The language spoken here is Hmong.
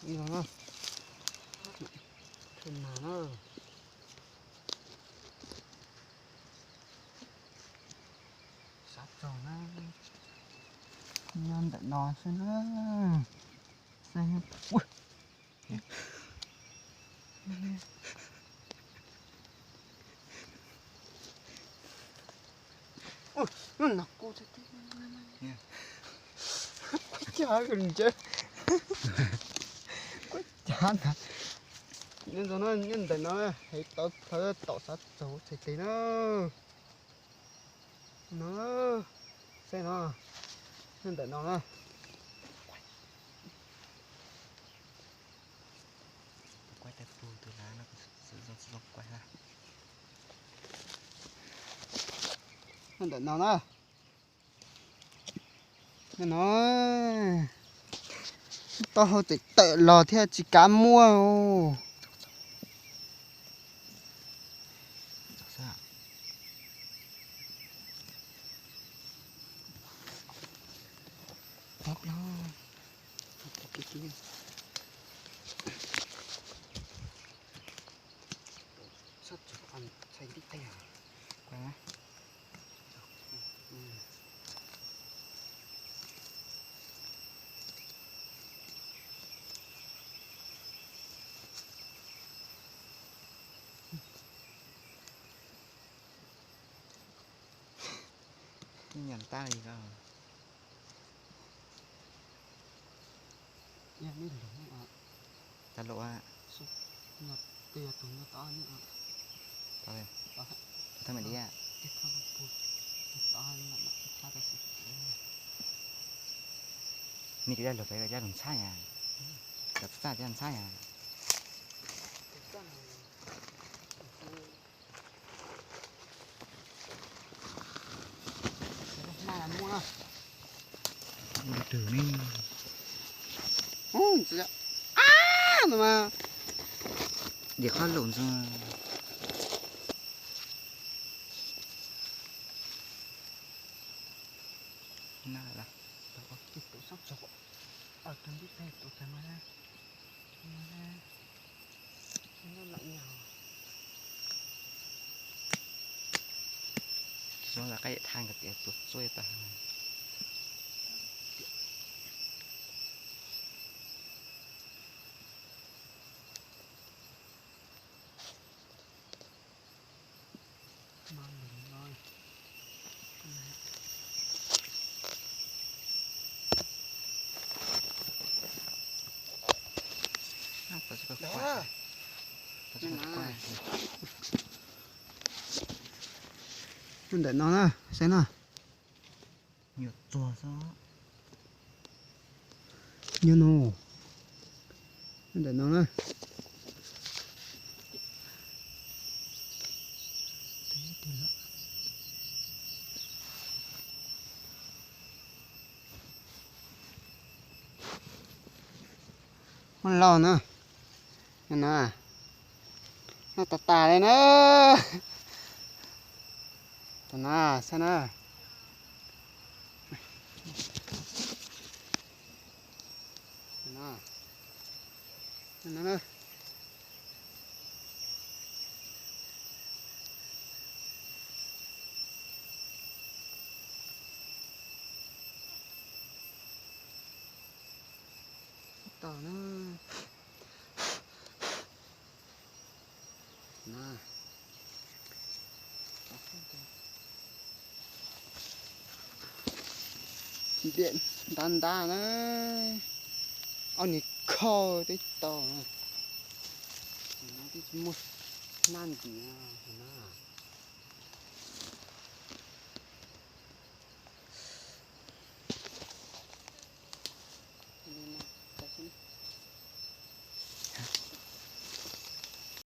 Ib no na, thwj nas na, sab tsaug na, nyob ntawm no xwb na. Saib, ua, ua, no kuj, kuj cag ntse, kuj cag ntag. Nyob ntawm no, nyob ntawm no, heev tau plhawv tom sab tsaug txhais tes na. No, saib no, nyob ntawm no na. Nyob ntawm no na. No, taub hau tseem tawm los thiab tsis kav muab. Nyam tab li ko. Cov lus, tus nyuj tod, thab me li, nej kwv tij lug pem cov lus ntxhab yom, cov txaj cov ntxhab yom. Dim qhob lus ntxwg. Zoo li qab yam thaj nkawd tias tuav txuj tas. Ntawm no na, saib na. Nyuam txuag xwb. Nyob no, ntawm no na. Muab los na. No, noj tas tas li na. Tus no saib na. Tau na. Ntiam ntab ntab na, ob niag khau twb tau na, twb tsis muaj nab ntim na.